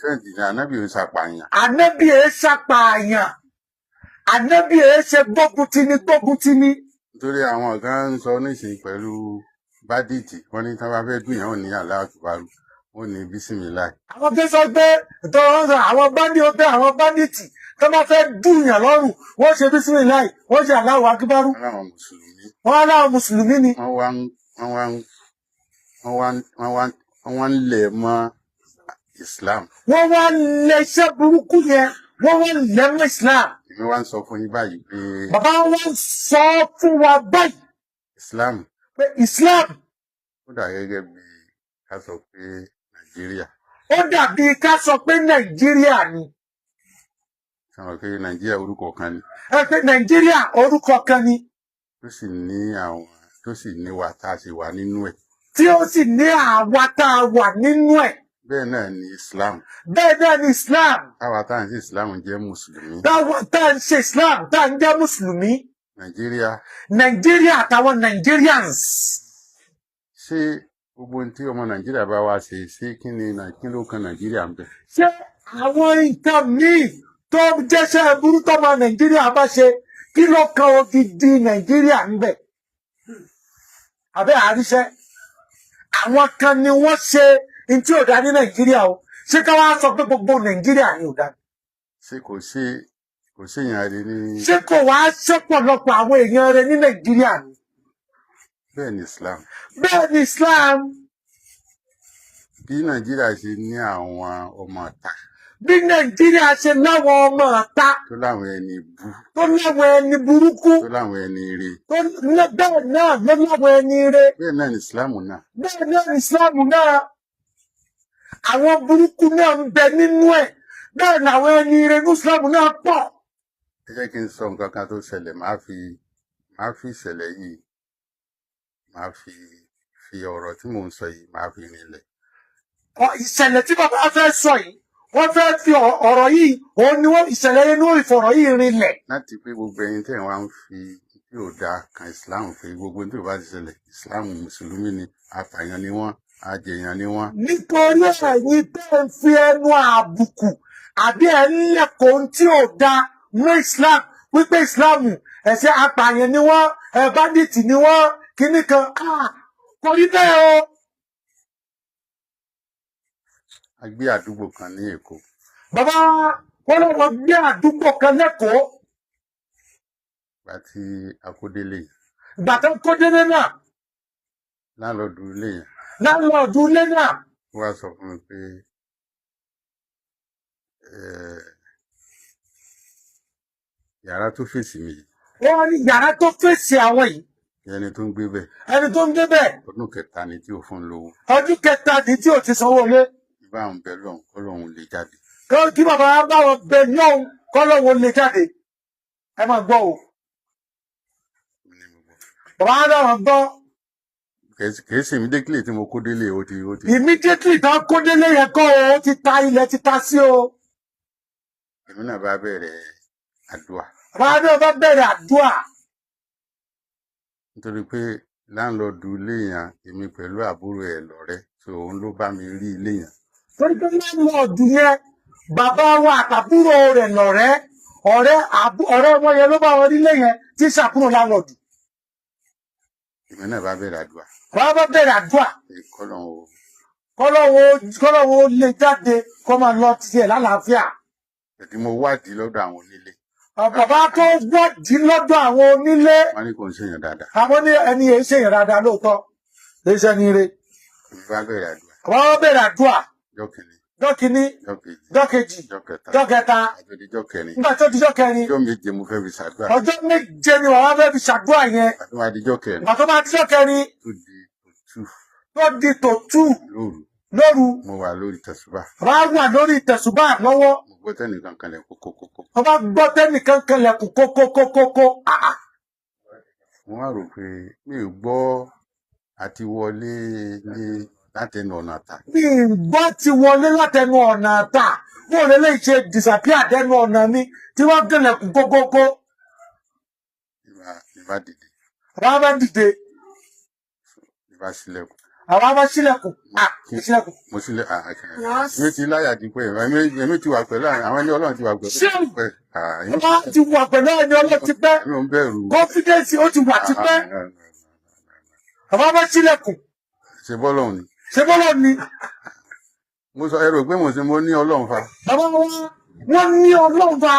Sẹ́ǹtì ní Ànábì ò ṣàpàyàn. Ànábì ẹ̀ ṣàpààyàn, Ànábì ẹ̀ ṣe gbóguntini gbóguntini. Nítorí àwọn kan ń sọ nísìnyí pẹ̀lú bandit, wọ́n ní tí wọ́n bá fẹ́ dùn yẹn, wọ́n ní Allahu Akbar, wọ́n ní bísímìláì. Àwọn tó sọ pé tó ń sọ àwọn bandit pé àwọn bandit tó bá fẹ́ dùnyàn lọ́rùn, wọ́n ṣe bísímìláì, wọ́n ṣe Allahu Akbar. Wọ́n láwọn mùsùlùmí. Wọ́n á láwọn mùsùlùmí ni. Wọ́n wá ń wọ́n wá ń wọ́n wá ń wọ́n wá ń wọ́n wá ń lẹ̀ mọ́ Islam. Wọ́n wá lẹ iṣẹ́ burúkú yẹn, wọ́n wá lẹ̀ mọ́ Islam. Èmi wá ń sọ fún yín báyìí pé Bàbá wa ń sọ fún wa báyìí Islam pé Islam ó dà gẹ́gẹ́ bí ká sọ pé Nàìjíríà. Ó dàbí ká sọ pé Nàìjíríà ni. Sọ pé Nàìjíríà orúkọ kan ni. Ẹ pé Nàìjíríà orúkọ kan ni. Tó sì ní àwọn tó sì ní wa tá a sì wà nínú ẹ̀. Tí ó sì ní àwa tá a wà nínú ẹ̀. Bẹ́ẹ̀ náà ni Islam. Bẹ́ẹ̀ náà ni Islam. Táwa tá à ń ṣe Islam jẹ́ mùsùlùmí. Táwa tá à ń ṣe Islam, tá à ń jẹ́ mùsùlùmí. Nàìjíríà. Nàìjíríà àtàwọn Nigerians. Ṣé gbogbo ohun tí ọmọ Nàìjíríà bá wá ṣe, ṣé kí ni kí ló kan Nàìjíríà ń bẹ? Ṣé àwọn nǹkan míì tó jẹ́ṣẹ́ burú tọ́mọ Nàìjíríà bá ṣe, kí ló kan odidi Nàìjíríà ń bẹ̀? Àbẹ́ àríṣẹ́ àwọn kan ni wọ́n ṣe ní tí ò dá ní Nàìjíríà o. Ṣé ká wá sọ pé gbogbo Nàìjíríà ni ò dá? Ṣé kò sí èèyàn rẹ ní? Ṣé kò wá ṣọ́pọ̀lọpọ̀ àwọn èèyàn rẹ ní Nàìjíríà ni? Bẹ́ẹ̀ ni Islam. Bẹ́ẹ̀ ni Islam. Bí Nàìjíríà ṣe ní àwọn ọmọ ọ̀tá, Bí Nàìjíríà ṣe láwọn ọmọ ọ̀tá, tó láwọn ẹni bú, tó láwọn ẹni burúkú, tó láwọn ẹni ire, tó bẹ́ẹ̀ náà ló láwọn ẹni ire. Bẹ́ẹ̀ náà ni Islam náà. Bẹ́ẹ̀ náà ni Islam náà. Àwọn burúkú náà ń bẹ nínú ẹ̀, bẹ́ẹ̀ làwọn ẹni ire ní Islam náà pọ̀. Ẹ jẹ́ kí n sọ nǹkan kan tó ṣẹlẹ̀. Màá fi ìṣẹ̀lẹ̀ yìí, màá fi ọ̀rọ̀ tí mò ń sọ yìí, màá fi rinlẹ̀. Ìṣẹ̀lẹ̀ tí bàbá fẹ́ sọ yìí, wọ́n fẹ́ fi ọ̀rọ̀ yìí, òun ni wọ́n ìṣẹ̀lẹ̀ yẹn ní wọ́n ìfọ̀rọ̀ yìí rinlẹ̀. Láti pé gbogbo ẹ̀yin tẹ́ ẹ̀ wá ń fi tí ò dáa kan Islam, pé gbogbo tí ò bá ti ṣẹlẹ̀, Islam, mùsùlùmí ni, apààyàn ni wọ́n, ajẹyàn ni wọ́n. Nítorí ẹ̀yin tẹ́ ń fi ẹnu àbùkù àbí ẹ̀ ń lẹ́kọ̀ọ́ tí ò dáa mú Islam, wípé Islam, ẹ̀sẹ̀ apààyàn ni wọ́n, ẹ̀ bandit ni wọ́n, kíní kan, kò rí bẹ́ẹ̀ o. A gbé àdúgbò kan ní Èkó. Bàbá wọn lọ́wọ́ gbé àdúgbò kan lẹ́kọ̀ọ́. Ìgbà tí a kó délé yìí, Ìgbà tó kó délé náà, landlord ilé yẹn, landlord ilé náà, ó wá sọ fún mi pé yàrá tó fèsì mi yìí, wọ́n ní yàrá tó fèsì àwọn yìí, ẹni tó ń gbé bẹ̀, ẹni tó ń gbé bẹ́ẹ̀, ọdún kẹta ni tí ò fún un lówó. Ọdún kẹta ní tí ò ti sanwó ilé. Bá àwọn bẹ lọ́hùn kọ́ lọ́hùn lè jáde. Kí bàbá bá wọn bẹ lọ́hùn kọ́ lọ́hùn lè jáde. Ẹ máa gbọ́ o. Mo ní mo gbọ́. Bàbá bá wọn gbọ́. Kìí ṣe immediately tí mo kó délé, ó ti Immediately tán kó délé yẹn kọ́ o, ó ti ta ilẹ̀ ti ta sí o. Èmi náà bá bẹ̀rẹ̀ àdúrà. Bàbá náà bá bẹ̀rẹ̀ àdúrà. Nítorí pé landlord ilé yẹn, èmi pẹ̀lú àbúrò ẹ̀ lọ́rẹ́, so òun ló bá mi rí ilé yẹn. Torí pé landlord yẹn, bàbá wa àtàbúrò rẹ̀ lọ̀rẹ́, ọ̀rẹ́ wọn yẹn ló bá wọn nílé yẹn tí sàkúrò landlord. Èmi náà bá bẹ̀rẹ̀ àdúrà. Bàbá bá bẹ̀rẹ̀ àdúrà. Pé kọ́lọ́hún o Kọ́lọ́wọ́ lè jáde kó máa lọ tiẹ̀ lálàáfíà. Ẹ̀dí mo wádìí lọ́dọ̀ àwọn onílé. Bàbá tó wádìí lọ́dọ̀ àwọn onílé. Wọ́n ní kò ń ṣèyàn dáadáa. Àwọn ní ẹni yẹn ṣèyàn dáadáa lóòótọ́, lè ṣe ní ire. Èmi bá bẹ̀rẹ̀ àdúrà. Bàbá bá bẹ̀rẹ̀ àdúrà. Jọ́ kìíní, Jọ́ kìíní, jọ́ kejì, jọ́ kejì, jọ́ kẹta, jọ́ kẹta, àti jọ́ kẹrin. Nígbà tó di jọ́ kẹrin, Ọjọ́ 7 mo fẹ́ fi ṣàdúrà. Ọjọ́ 7 ni bàbá fẹ́ fi ṣàdúrà yẹn. Àti wá di jọ́ kẹrin, Ìgbà tó bá di jọ́ kẹrin, tó di òtú tó di tó 2 lóru, lóru, mo wà lórí tẹ̀sùbà. Bàbá wà lórí tẹ̀sùbá lọ́wọ́. Mo gbọ́ tẹ́nìkan kanlẹ̀ kókókókó. Bàbá gbọ́ tẹ́nìkan kanlẹ̀kùn kókókókókó. Ah, ah. Mo wá rò pé mi ò gbọ́ àti wọlé lé látẹnu ọ̀nà àtà. Mi ì gbọ́ ti wọlé látẹnu ọ̀nà àtà, bó lè lè ṣe disappear dẹnu ọ̀nà mi tí wọ́n kanlẹ̀kùn kókókó. Ní bá dìde, Bàbá bá dìde, ní bá ṣílẹ̀kùn. Àwa bá sílẹ̀kùn, à sílẹ̀kùn. Mo sílẹ̀ èmi ti láyà di pé èmi ti wà pẹ̀lú àwọn ẹni Ọlọ́run ti wà pẹ̀lú. Ṣé wọ́n ti wà pẹ̀lú ẹni Ọlọ́run ti pẹ́? Èmi ò ń bẹ̀rù. Confidence ó ti wà ti pẹ́. Àwa bá sílẹ̀kùn. Ṣe bọ́lọ́run ni. Ṣé bọ́lọ̀ ni? Mo sọ ẹ rò pé mo ṣe mo ní Ọlọ́run fa. Bàbá wọn, wọ́n ní Ọlọ́run fa.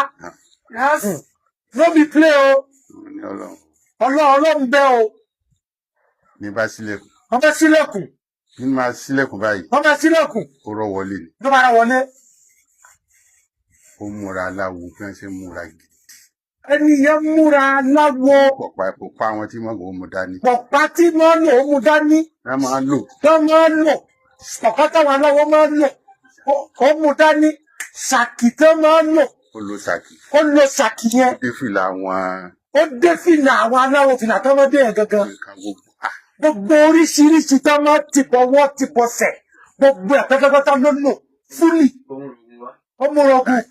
No be play o. Mo ní Ọlọ́run. Ọlọ́run, Ọlọ́run bẹ́ o. Ní bá sílẹ̀kùn. Wọ́n bá sílẹ̀kùn. Ní máa sílẹ̀kùn báyìí. Wọ́n bá sílẹ̀kùn. Ó rọ́ wọlé ni. Ló bá ra wọlé. Ó múra aláwo bí wọ́n ṣe ń múra gidi. Ẹni yẹn múra láwo. Pọ̀pá pọ̀pá àwọn tí wọ́n kò mú dání. Pọ̀pá tí wọ́n lò ó mú dání. Wọ́n máa ń lò. Tó máa ń lò, pọ̀pá táwọn aláwọ̀ máa ń lò ó mú dání. Ṣàkì tó máa ń lò. Ó lo ṣàkì. Ó lo ṣàkì yẹn. Ó dé fìlà wọn. Ó dé fìlà àwọn aláwọ̀, fìlà tó máa dé yẹn gangan. Nǹkan gbogbo. Gbogbo oríṣiríṣi tó máa tìpọ̀ wọ́ tìpọ̀ sẹ̀, gbogbo ẹ̀ pátápátá ló lò fúlì. Ó múra ogun.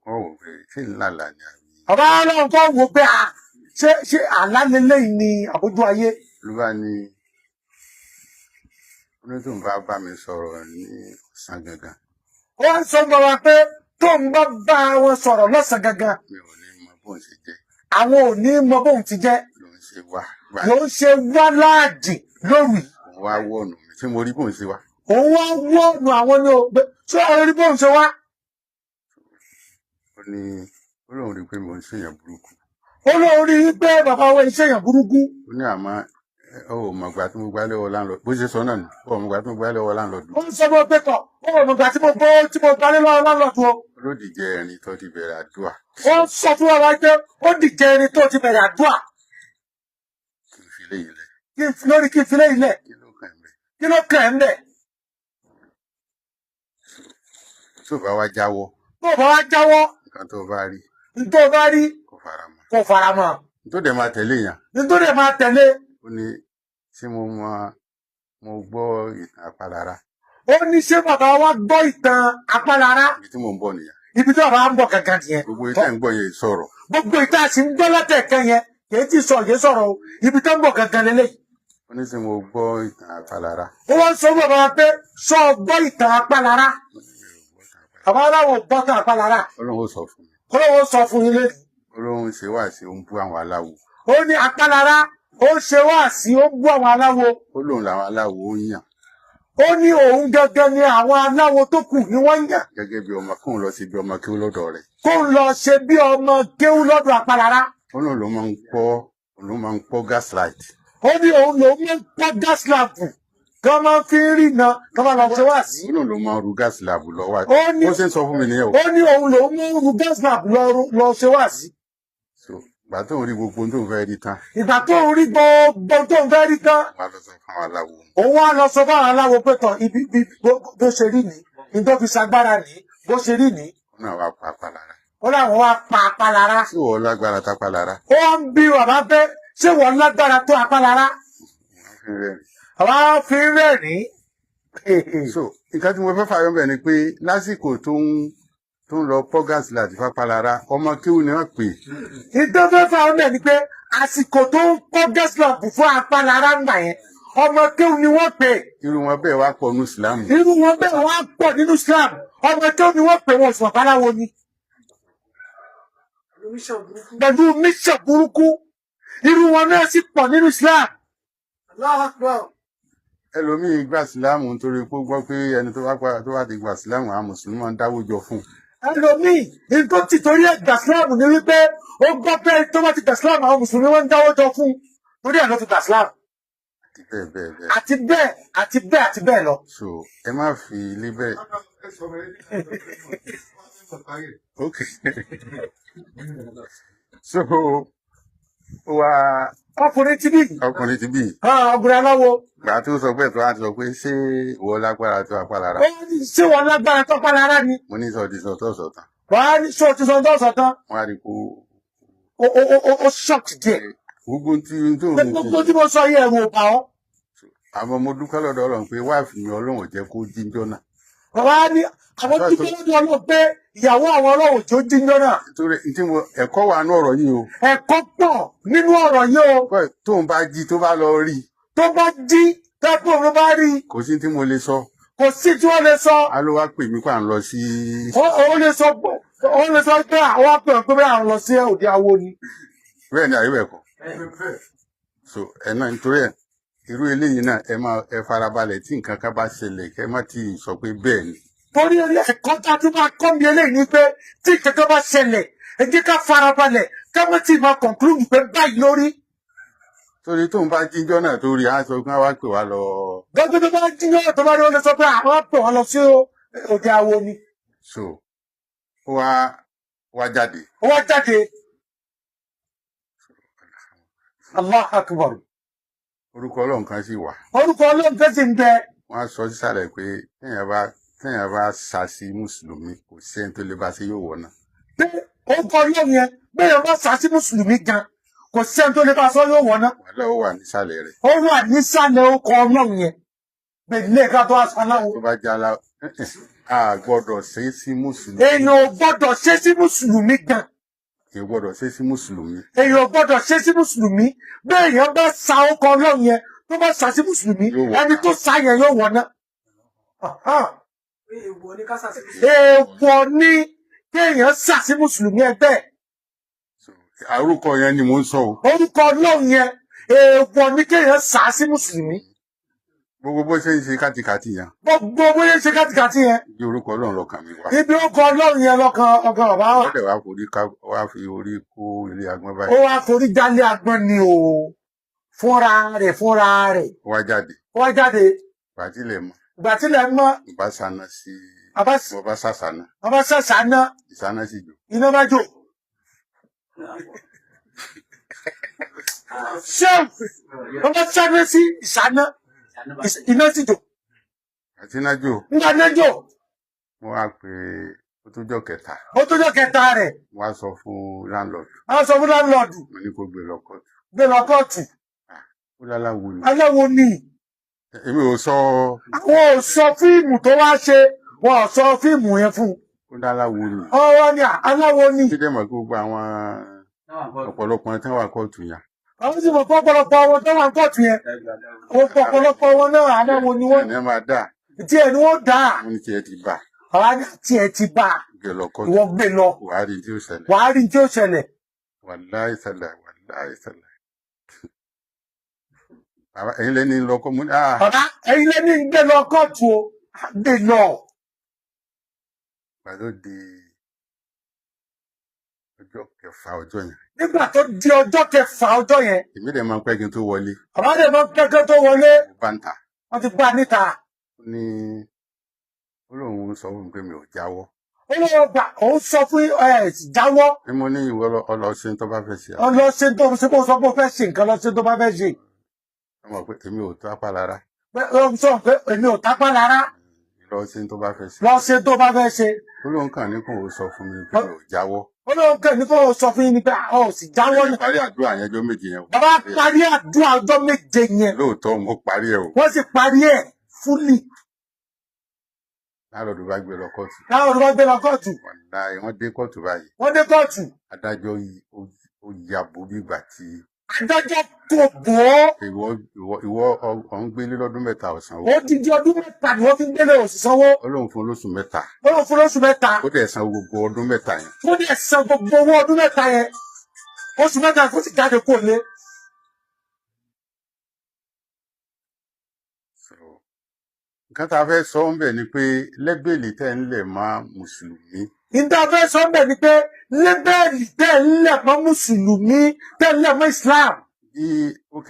Wọ́n wò pé ṣé ńlá là ní àbí. Bàbá ọlọ́run kọ́ wò pé à ṣé àlá lélẹ́yìn ni àbójú ayé. Ló bá ní onítùn bá bá mi sọ̀rọ̀ ní ọ̀sán gangan. Ó ń sọ fún wa pé tóun bá bá wọn sọ̀rọ̀ lọ́sàn gangan, mi ò ní mọ bóun ṣe jẹ́. Àwọn ò ní mọ bóun ti jẹ́. Ló ń ṣe wá. Ló ń ṣe wá láàjì lóru yìí. Òun wá wọ̀nù mi tí mo rí bóun ṣe wá. Òun wá wọ́ọ̀nù àwọn ní o pé ṣé ọ̀rọ̀ rí bóun ṣe wá. Ó ní ó lóun rí i pé mò ń ṣèyàn burúkú. Ó lóun rí i pé bàbá wa iṣẹ́ èèyàn burúkú. Ó ní àmọ́ ó ò mọ̀gbà tí mo gbá lọ́wọ́ landlord, bó ṣe sọ náà nù, ó ò mọ̀gbà tí mo gbá lọ́wọ́ landlord. Ó ń sọ fún ọ pé tọ̀ ó ò mọ̀gbà tí mo gbó tí mo gbalé lọ́wọ́ landlord o. Olódìjẹ ẹ̀rín tó ti bẹ̀rẹ̀ àdúrà. Ó ń sọ fún wa pé ó dìjẹ́ ẹni tó ti bẹ̀rẹ̀ àdúrà. Kí n fi léyìí lẹ̀. Lórí kí n fi léyìí lẹ̀. Kí ló kàn ń bẹ̀? Kí ló kàn ń bẹ̀? Tó bá wá jáwọ́. Tó bá wá jáwọ́. Nǹkan tó bá rí. Tó bá rí. Kò fara mọ́. Kò fara mọ́. Tó dẹ̀ máa tẹ̀lé yàn. Tó dẹ̀ máa tẹ̀lé. Ó ní tí mo mọ mo gbọ́ ìtàn Apálára. Ó ní ṣé bàbá wa gbọ́ ìtàn Apálára? Ibi tí mò ń bọ̀ nìyẹn. Ibi tí bàbá ń bọ̀ gangan nìyẹn. Gbogbo ìtàn ń gbọ́ yẹn sọ̀rọ̀. Gbogbo ìtàn àti ń gbọ́ látẹ̀kẹ́ yẹn kì í ti sọ yẹn sọ̀rọ̀ o, ibi tó ń bọ̀ gangan lélẹ́yìí. Ó ní tí mo gbọ́ ìtàn Apálára. Ó wá ń sọ bàbá wa pé sọ gbọ́ ìtàn Apálára. Bàbá aláwọ̀ gbọ́ ìtàn Apálára. Ọlọ́run ó sọ fún mi. Ọlọ́run ó sọ fún yín lẹ́nu. Ọlọ́run ṣe wá sí ó ń bú àwọn aláwo. Ó ní Apálára ó ṣe wá sí ó ń bú àwọn aláwo. Ó lóun làwọn aláwo ó yàn. Ó ní òun gangan ni àwọn aláwo tó kù ni wọ́n yàn. Gẹ́gẹ́ bí ọmọ kóun lọ sí bí ọmọ kéwú lọ́dọ̀ rẹ̀. Kóun lọ ṣe bí ọmọ kéwú lọ́dọ̀ Apálára. Ó lóun ló máa ń pọ́, òun ló máa ń pọ́ gaslight. Ó ní òun ló máa ń pọ́ gas lamp kí wọ́n máa fi ń rìnà kí wọ́n máa lọ ṣe wá sí. Ó lóun ló máa ń ru gas lamp lọ wá. Ó ní Ó ṣe ń sọ fún mi nìyẹn o. Ó ní òun ló máa ń ru gas lamp lọ ṣe wá sí. So ìgbà tó ń rí gbogbo ohun tó ń fẹ́ rí tán. Ìgbà tó ń rí gbogbo ohun tó ń fẹ́ rí tán. Wàá lọ sọ fún àwọn aláwo. Òun wá lọ sọ fún àwọn aláwo pé tán ibi bó ṣe rí ni, ní tó fi ṣagbára ní bó ṣe rí ni. Ó náà wá pa Apálára. Ó láwọn wá pa Apálára. Ṣé ìwọ lágbára tápálára? Ó ń bí bàbá pé ṣé ìwọ lágbára tó Apálára? Bàbá fi ń rẹ́rìn-ín. So nǹkan tí mo fẹ́ fààyàn bẹ̀ ni pé lásìkò tó ń lọ pọ́ gas láti fápalára, ọmọ kéwù ni wọ́n pè. Ìtọ́ fẹ́ fààyàn bẹ̀ ni pé àsìkò tó ń pọ́ gas lamp fún Apálára ń gbà yẹn, ọmọ kéwù ni wọ́n pè. Irú wọn bẹ́ẹ̀ wá pọ̀ nínú Islam. Irú wọn bẹ́ẹ̀ wá pọ̀ nínú Islam, ọmọ kéwù ni wọ́n pè, wọn sùn àbáláwo ni. Pẹ̀lú mission burúkú, irú wọn náà sì pọ̀ nínú Islam. Ẹlòmíì gba sílámù nítorí pé ó gbọ́ pé ẹni tó bá ti gba sílámù, àwọn mùsùlùmí máa ń dáwó jọ fún un. Ẹlòmíì ní tó ti torí ẹ̀ gbà sílámù ni wípé ó gbọ́ pé tó bá ti gbà sílámù, àwọn mùsùlùmí máa ń dáwó jọ fún un, torí ẹ̀ ló ti gbà sílámù. Àti bẹ́ẹ̀ bẹ́ẹ̀ bẹ́ẹ̀. Àti bẹ́ẹ̀ àti bẹ́ẹ̀ àti bẹ́ẹ̀ lọ. So ẹ má fi ilé bẹ́ẹ̀. Ok, so ó wá. Ọkùnrin tí bí. Ọkùnrin tí bí. Ọkùnrin aláwo. Gbà tó sọ pé tó wá sọ pé ṣé ìwọ lágbára tó Apálára. Ó ní ṣé ìwọ lágbára tó Apálára ni. Mo ní sọ ti sọ tó sọ tán. Wàá ní sọ ti sọ tó sọ tán. Wọ́n á rí kó. Ó shock díẹ̀. Gbogbo tí tó ń Gbogbo tí mo sọ yẹ ẹ̀rù ò bà ọ́. Àmọ́ mo dúpẹ́ lọ́dọ̀ Ọlọ́run pé wáìfù mi Ọlọ́run ò jẹ́ kó jíjọ́ náà. Bàbá ní àwọn dúpẹ́ lọ́dọ̀ Ọlọ́run pé ìyàwó àwọn Ọlọ́run tó jíjọ́ náà. Torí tí mo ẹ̀kọ́ wà nínú ọ̀rọ̀ yìí o. Ẹ̀kọ́ pọ̀ nínú ọ̀rọ̀ yìí o. Tóun bá jí tó bá lọ rí. Tó bá jí tẹ́pọ̀ ló bá rí i, Kò sí tí mo lè sọ. Kò sí tí wọ́n lè sọ. A ló wá pè mí pa ń lọ sí. Ó lè sọ pé àwọn á pè ọ́ pé bẹ́ẹ̀ àwọn lọ sí òde awo ni. Bẹ́ẹ̀ ni, àyè ẹ̀kọ́. So ẹ náà, nítorí ẹ irú eléyìí náà, ẹ máa ẹ farabalẹ̀ tí nǹkan kan bá ṣẹlẹ̀, kẹ́ má ti sọ pé bẹ́ẹ̀ ni. Torí ẹ̀kọ́ tá a tún máa kọ́ mi eléyìí ni pé tí kankan bá ṣẹlẹ̀, ẹ jẹ́ ká farabalẹ̀, ká má ti máa conclude pé báyìí lórí. Torí tóun bá jíjọ́ náà tó rí, á sọ pé wá pè wá lọ. Gbogbo tó bá jí náà, tó bá rí, ó lè sọ pé àwọn á pè wọ́n lọ sí òde awo ni. So ó wá wá jáde. Ó wá jáde. Allah akbar. Orúkọ Ọlọ́run kan sì wà. Orúkọ Ọlọ́run tó sì ń bẹ. Wọ́n á sọ sísàlẹ̀ pé téèyàn bá sá sí mùsùlùmí, kò sí ẹni tó lè bá ṣe, yóò wọ̀ náà. Pé orúkọ Ọlọ́run yẹn, bẹ́ẹ̀ bá sá sí mùsùlùmí gan, kò sí ẹni tó lè bá sọ, yóò wọ̀ náà. Wàhálà, ó wà nísàlẹ̀ rẹ̀. Ó wà nísàlẹ̀ orúkọ Ọlọ́run yẹn bẹ́ẹ̀ lè ká tó aṣọ aláwo. Tó bá jala, a gbọ́dọ̀ ṣe é sí mùsùlùmí. Èèyàn ò gbọ́dọ̀ ṣe sí mùsùlùmí gan. Èèyàn gbọ́dọ̀ ṣe é sí mùsùlùmí. Èèyàn ò gbọ́dọ̀ ṣe sí mùsùlùmí. Bẹ́ẹ̀ èèyàn bá sa orúkọ Ọlọ́run yẹn, tó bá sa sí mùsùlùmí, Yóò wọ̀ ẹni náà. tó sa yẹn yóò wọ̀ náà. Aha. Èèwọ̀ ní ká sàṣì. Èèwọ̀ ni kéèyàn sà sí mùsùlùmí ẹgbẹ́. So, orúkọ yẹn ni mò ń sọ o. Orúkọ Ọlọ́run yẹn, èèwọ̀ ni kéèyàn sà sí mùsùlùmí. Gbogbo bó ṣe ń ṣe kátikàti yẹn, Gbogbo bóyá ṣe kátikàtí yẹn, bí orúkọ Ọlọ́run lọ́kàn mi wà. Ibi orúkọ Ọlọ́run yẹn lọ́kàn ọkàn bàbá wa. Ó dẹ̀ wá forí ká, wá fi orí kó ilé agbọ́n Ó báyìí. wá forí jálé agbọ́n ni o, fúnra rẹ̀ fúnra rẹ̀. Ó wá jáde. Ó wá jáde. Gbàtílẹ̀ mọ́, Ìgbà tílẹ̀ mọ́, mo bá sáná sí, bàbá mo bá sàṣàná. Bàbá ṣàṣà ná. Ìsáná sì jò. Iná bá jò. Ṣé bàbá ṣáná sí ìṣáná, iná sì jò. Àti iná jò. Nígbà náà jò. Mo wá pé ó tó jọ́ kẹta. Ó tó jọ́ kẹta rẹ̀. Mo wá sọ fún landlord. A sọ fún landlord. Mo ní kó gbé lọ kóòtù. Gbé lọ kóòtù. Ó láláwo ni. Aláwo ni. Èmi ò sọ. Àwọn ò sọ fíìmù tó wá ṣe, wọn ò sọ fíìmù yẹn fún un. Ó láláwo ni. Ọwọ́ ni aláwo ni. Ṣé dẹ̀ mọ̀ pé gbogbo àwọn ọ̀pọ̀lọpọ̀ tí wọ́n wà kóòtù yẹn, Àwọn sì mọ̀ pé ọ̀pọ̀lọpọ̀ àwọn tó wà ní kóòtù yẹn, ọ̀pọ̀lọpọ̀ wọn náà aláwo ni wọ́n. Ẹni máa dà. Díẹ̀ ni wọ́n dà. Mo ní tiẹ̀ ti bà. Àwa ní tiẹ̀ ti bá. Gbé lọ kóòtù. Ìwọ gbé lọ. Wàá rí tí ó ṣẹlẹ̀. Wàá rí tí ó ṣẹlẹ̀. Wàláì ṣẹlẹ̀, wàláì ṣẹlẹ̀. Bàbá, ẹ̀yin lẹ́ni lọ kọ́, mo ní ah. Bàbá, ẹ̀yin lẹ́ni ń gbé lọ kóòtù o, gbé lọ. Ìgbà tó di ọjọ́ kẹfà ọjọ́ yẹn, Nígbà tó di ọjọ́ kẹfà ọjọ́ yẹn, èmi dẹ̀ máa ń pẹ́ kí n tó wọlé. Bàbá dẹ̀ máa ń kẹ́kẹ́ tó wọlé. Mo bá ń tà. Wọ́n ti bá a níta. Ó ní ó lóun sọ fún mi pé mi ò jáwọ́. Ó lọ́wọ́ gbà òun sọ fún ẹ jáwọ́. Ní mo ní ìwọ ọlọ́sìn tó bá fẹ́ ṣe. Ọlọ́sẹ̀ tó ṣe kó sọ pé ó fẹ́ ṣe nǹkan, lọ́sẹ̀ tó bá fẹ́ ṣe. Ọmọ pé èmi ò tó apá lára. Pé ó sọ pé èmi ò tápá lára. Lọ́sìn tó bá fẹ́ ṣe. Lọ́sẹ̀ tó bá fẹ́ ṣe. Ó lóun kàn ní kò sọ fún mi pé mi ò jáwọ́. Ó lóun kàn ní kó sọ fún yín ni pé ọ sì jáwọ́ Èmi ni. parí àdúrà yẹn ọjọ́ 7 yẹn o. Bàbá parí àdúrà ọjọ́ 7 yẹn. Lóòótọ́ mo parí ẹ̀ o. Wọ́n sì parí ẹ̀ fúlì. Láàrọ̀dù bá gbé lọ kóòtù. Láwọn ọdún bá gbé lọ kóòtù. Wàláì, wọ́n dé kóòtù báyìí. Wọ́n dé kóòtù. Adájọ́ yìí ó ya bò bí ìgbà tí Adájọ́ kò bò ó. Ìwọ ìwọ ìwọ ọ̀ ń gbélé lọ́dún 3 ọ̀sán o. Odidi ọdún 3 ni wọ́n fi ń gbélé òṣìṣọ́wọ́. Ó lóun fún lóṣù 3. Ó lóun fún lóṣù 3. Ó dẹ̀ san gbogbo ọdún 3 yẹn. Ó dẹ̀ san gbogbo owó ọdún 3 yẹn. Oṣù 3 kó sì jáde kó lé. So, nǹkan tá a fẹ́ sọ ń bẹ̀ ni pé lẹ́bẹ̀lì tẹ́ ń lẹ̀ mọ́ mùsùlùmí. Níta fẹ́ sọ ń bẹ̀ ni pé lébẹ́ẹ̀lì tẹ́ ń lẹ̀ mọ́ mùsùlùmí, tẹ́ ń lẹ̀ mọ́ Islam. Bí ok,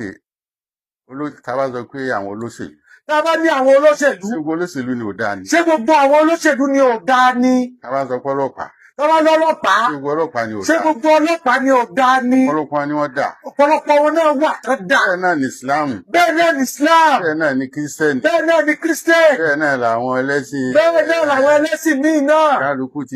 tá a bá sọ pé àwọn olóṣèlú. Tá a bá ní àwọn olóṣèlú. Ṣé gbogbo olóṣèlú ni ò dáa ni? Ṣé gbogbo àwọn olóṣèlú ni ò dáa ni? Tá a bá sọ pé ọlọ́pàá. Tá a bá lọ́lọ́pàá. Ṣé gbogbo ọlọ́pàá ni ò Ṣé dáa? gbogbo ọlọ́pàá ni ò dáa ni? Ọ̀pọ̀lọpọ̀ ni wọ́n dà. Ọ̀pọ̀lọpọ̀ wọn náà wà tó dáa. Bẹ́ẹ̀ náà ni Islam. Bẹ́ẹ̀ náà ni Islam. Bẹ́ẹ̀ náà ni Kírísítẹ́nì. Bẹ́ẹ̀ náà ni Christian. Bẹ́ẹ̀ náà làwọn ẹlẹ́sìn. Bẹ́ẹ̀ náà làwọn ẹlẹ́sìn míì náà. Kálukú ti